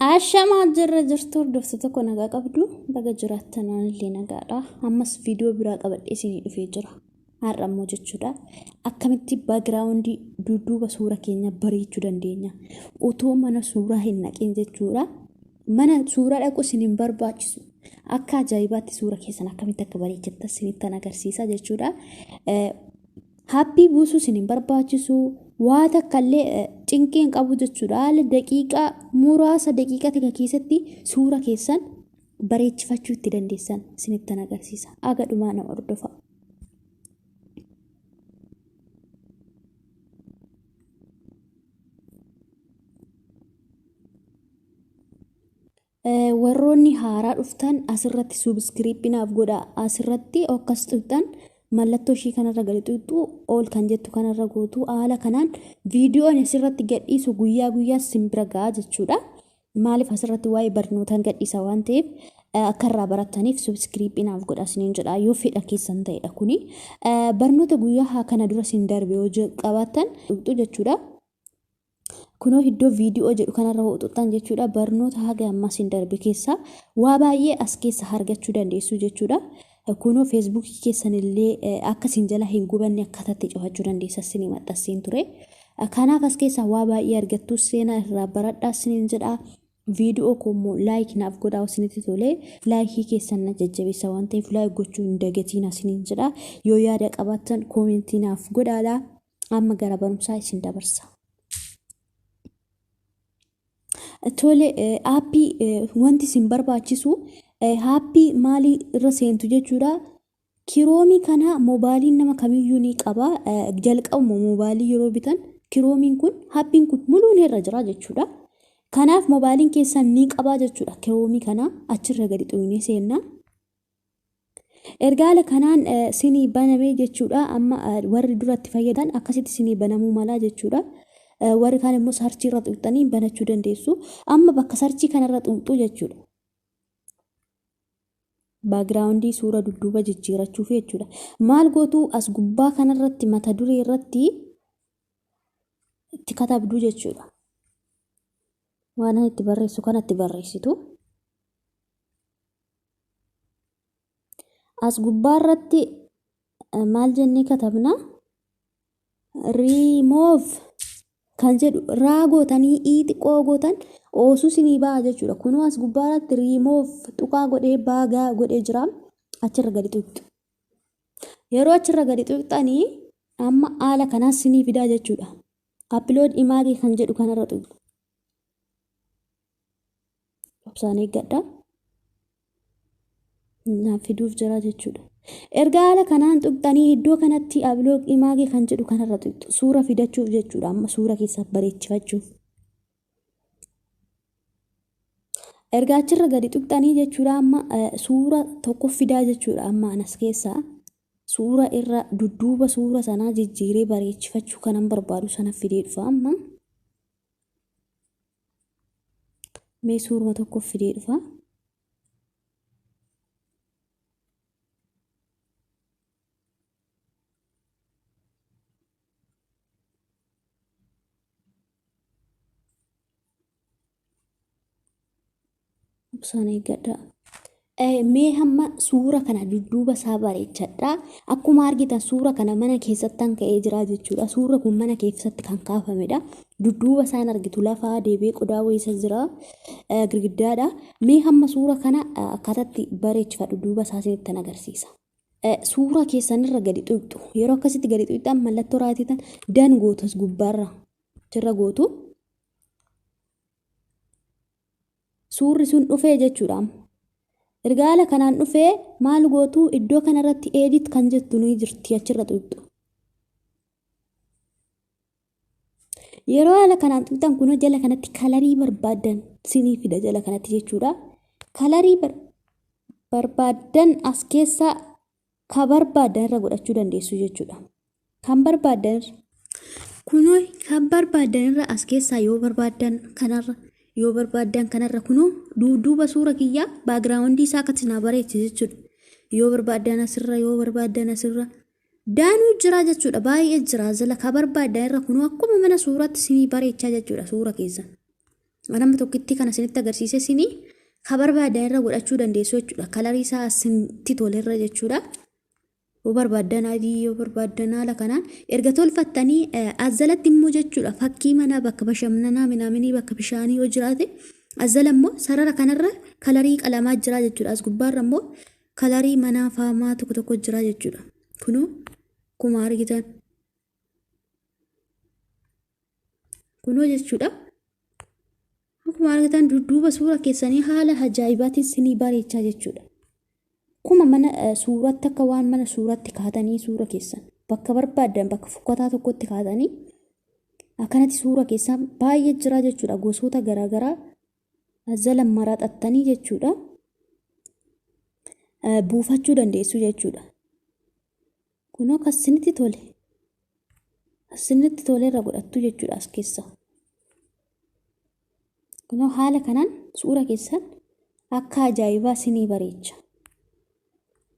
Ashamaa jirra jirtu hordoftoota tokko nagaa qabdu baga jiraattan illee nagaadha. Ammas viidiyoo biraa qabadhee isinii dhufee jira. Har'a immoo jechuudha akkamitti background dudduuba suura keenya bareechuu dandeenya. Otoo mana suuraa hin naqin jechuudha. Mana suuraa dhaqu isin hin barbaachisu. Akka ajaa'ibaatti suura keessan akkamitti akka bareechattan isinittan agarsiisa jechuudha. Happii buusuu isin hin barbaachisu. Waa takka illee cinqii hin qabu jechuudha. Haala daqiiqaa muraasa daqiiqaa takka keessatti suura keessan bareechifachuu itti dandeessan isinittan agarsiisa. Aga dhumaa na hordofa. Warroonni haaraa dhuftan asirratti subiskiriippii naaf godhaa. Asirratti akkas tuqxan mallattoo ishii kanarra gadi tuqxu ol kan jettu kanarra gootu haala kanaan viidiyoon asirratti gadhiisu guyyaa guyyaa sin bira ga'a jechuudha. Maaliif asirratti waa'ee barnootaan gadhiisa waan ta'eef akka irraa barattaniif subiskiriippii naaf godhaa isiniin jedha yoo fedha keessan ta'edha kuni. Barnoota guyyaa kana dura sin darbe yoo qabaattan tuqxu jechuudha. Kunoo iddoo viidiyoo jedhu kanarra hoo tuqxan jechuudha. Barnoota haga ammaa isin darbe keessaa waa baay'ee as keessa argachuu dandeessu jechuudha. Kunoo feesbuukii keessan illee akka isin jala hin gubanne akkaataatti cufachuu dandeessa isinii maxxanseen ture. Kanaaf as keessaa waa baay'ee argattu seenaa irraa baradhaa isiniin jedha. Viidiyoo koo immoo laayik naaf godhaa isinitti tole laayikii keessan na jajjabeessa waan ta'eef laayik gochuu hin dagatiin isiniin jedha. Yoo yaada qabaattan koomentii naaf godhaadha. Amma gara barumsaa isin dabarsa. Tole aappii wanti isin barbaachisu aappii maalii irra seentu jechuudha. Kiroomii kana moobaayiliin nama kamiyyuu ni qaba. Jalqabuma moobaayilii yeroo bitan kiroomiin kun aappiin kun muluun irra jira jechuudha. Kanaaf moobaayiliin keessan ni qaba jechuudha. Kiroomii kana achirra gadi xuqnee seenna. Erga haala kanaan sinii banamee jechuudha. Amma warri duratti fayyadan akkasitti sinii banamuu malaa jechuudha. Warri kaan immoo sarchii irra tuqxanii banachuu dandeessu. Amma bakka sarchii kanarra tuqxu jechuudha. Baagiraawundii suura dudduuba jijjiirachuuf jechuudha. Maal gootu as gubbaa kanarratti mata duree irratti itti katabdu jechuudha. Waan itti barreessu kanatti barreessitu. As gubbaa irratti maal jennee katabna? Remove kan jedhu raa gootanii ii xiqqoo gootan oosuu isinii ba'a jechuudha. Kunoo as gubbaa irratti remove tuqaa godhee baagaa godhee jira. Achirra gadi tuqxu. Yeroo achirra gadi tuqxanii amma haala kanaas isinii fidaa jechuudha. Upload image kan jedhu kanarra tuqxu. Obsaan eeggadha. Naaf fiduuf jira jechuudha. Erga haala kanaan tuqxanii iddoo kanatti upload image kan jedhu kanarra tuqxu. Suura fidachuuf jechuudha. Amma suura keessaa bareechifachuuf. Erga achirra gadi tuqxanii jechuudha amma suura tokko fidaa jechuudha amma anas keessaa suura irra dudduuba suura sanaa jijjiiree bareechifachuu kanan barbaadu sana fidee dhufa amma. Mee suuruma tokko fidee dhufa. Obsaan eeggadhaa. Mee hamma suura kana dudduuba isaa bareechadha. Akkuma argitan suura kana mana keessattan ka'ee jira jechuudha. Suurri kun mana keessatti kan kaafamedha. Dudduuba isaan argitu lafaa deebi'ee qodaa wayiisa jira. Girgiddaadha. Mee hamma suura kana akkaataatti bareechifadhu duuba isaa isinittan agarsiisa. Suura keessanirra gadi tuqxu. Yeroo akkasitti gadi tuqxan mallattoo raayitii tan dan gootu as gubbaarra. Achirra gootu. Suurri sun dhufee jechuudha amma. Erga haala kanaan dhufee maal gootu iddoo kanarratti edit kan jettu ni jirti achirra tuqxu. Yeroo haala kanaan tuqxan kunoo jala kanatti kalarii barbaaddan sinii fida jala kanatti jechuudha. Kalarii barbaaddan as keessaa ka barbaaddan irra godhachuu dandeessu jechuudha. Kan barbaaddan irra kunoo kan barbaaddan irra as keessaa yoo barbaaddan kanarra yoo barbaaddan kanarra kunoo duuba suura kiyyaa baagiraawundii isaa akkatti naa bareeche jechuudha. Yoo barbaaddan asirra yoo barbaaddan asirra daanuu jira jechuudha baay'ee jira jala ka barbaaddan irra kunoo akkuma mana suuratti sinii bareechaa jechuudha suura keessan. Nama tokkitti kana isinitti agarsiise isinii ka barbaadan irra godhachuu dandeessu jechuudha. Kalarii isaa isinitti tolerra jechuudha. Yoo barbaaddan adii, yoo barbaaddan haala kanaan erga tolfattanii as jalatti immoo jechuudha, fakkii manaa, bakka bashannanaa minaaminii, bakka bishaanii yoo jiraate, as jala immoo sarara kanarra kalarii qalamaa jira jechuudha. As gubbaarra immoo kalarii manaa faamaa tokko tokko jira jechuudha. Kunoo akkuma argitan kunoo jechuudha. Akkuma argitan dudduuba suura keessanii haala ajaa'ibaatiin sinii bareechaa jechuudha. Akkuma mana suuratti, akka waan mana suuratti kaatanii, suura keessan bakka barbaaddan, bakka fokkataa tokkotti kaatanii, akkanatti suura keessan baay'ee jira jechuudha. Gosoota garaagaraa jala maraxattanii jechuudha. Buufachuu dandeessu jechuudha. Kunoo akkasinitti tole. Asinitti tole irra godhattu jechuudha as keessa. Kunoo haala kanaan suura keessan akka ajaa'ibaa sinii bareecha.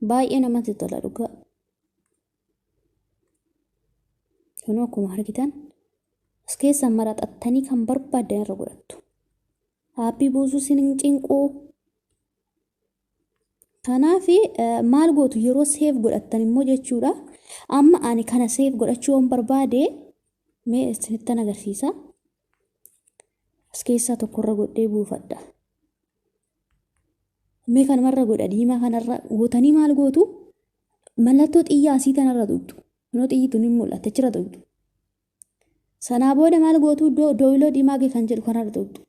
Baay'ee namatti tola dhugaa. Kunoo akkuma argitan as keessa maraxattanii kan barbaaddan irra godhattu. Aappii buusuu sin cinquu. Kanaaf maal gootu yeroo save godhattan immoo jechuudha. Amma ani kana save godhachuu yoon barbaade, mee isinittan agarsiisa. As keessaa tokkorra godhee buufadha. Mee kanumarra godha, diimaa kanarra gootanii maal gootu? Mallattoo xiyyaa asii kanarra tuqxu. Kunoo xiyyi tun hin mul'atte, achirra tuqxu. Sanaa booda maal gootu? Download image kan jedhu kanarra tuqxu.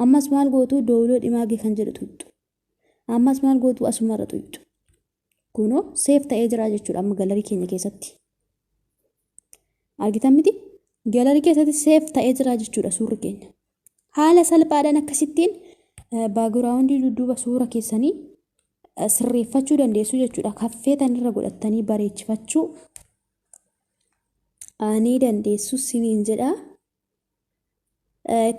Ammas maal gootu? Download image kan jedhu tuqxu. Ammas maal gootu? Asumarra tuqxu. Kunoo save ta'ee jira jechuudha amma gallery keenya keessatti. Argitan miti? Gallery keessatti save ta'ee jira jechuudha suurri keenya. Haala salphaadhaan akkasittiin backgroundii dudduuba suura keessanii sirreeffachuu dandeessu jechuudha. Kaffeetan irra godhattanii bareechifachuu ni dandeessu siniin jedha.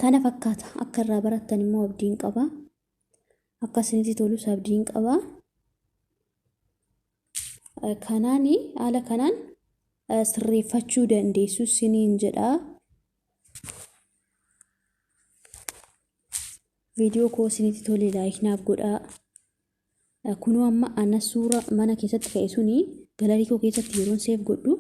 Kana fakkaata, akka irraa barattan immoo abdiin qaba. Akka isinitti tolus abdiin qaba. Kanaan haala kanaan sirreeffachuu dandeessu siniin jedha. Viidiyoo koo isinitti tole like naaf godhaa. Kunoo amma ana suura mana keessatti ka'e suni gallery koo keessatti yeroon save godhu,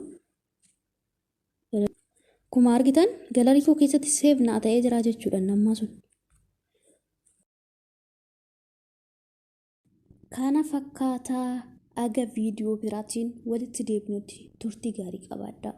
akkuma argitan gallery koo keessatti save naa ta'ee jira jechuudha nammaa sun. Kana fakkaataa, aga viidiyoo biraatiin walitti deebinutti turtii gaarii qabaadhaa.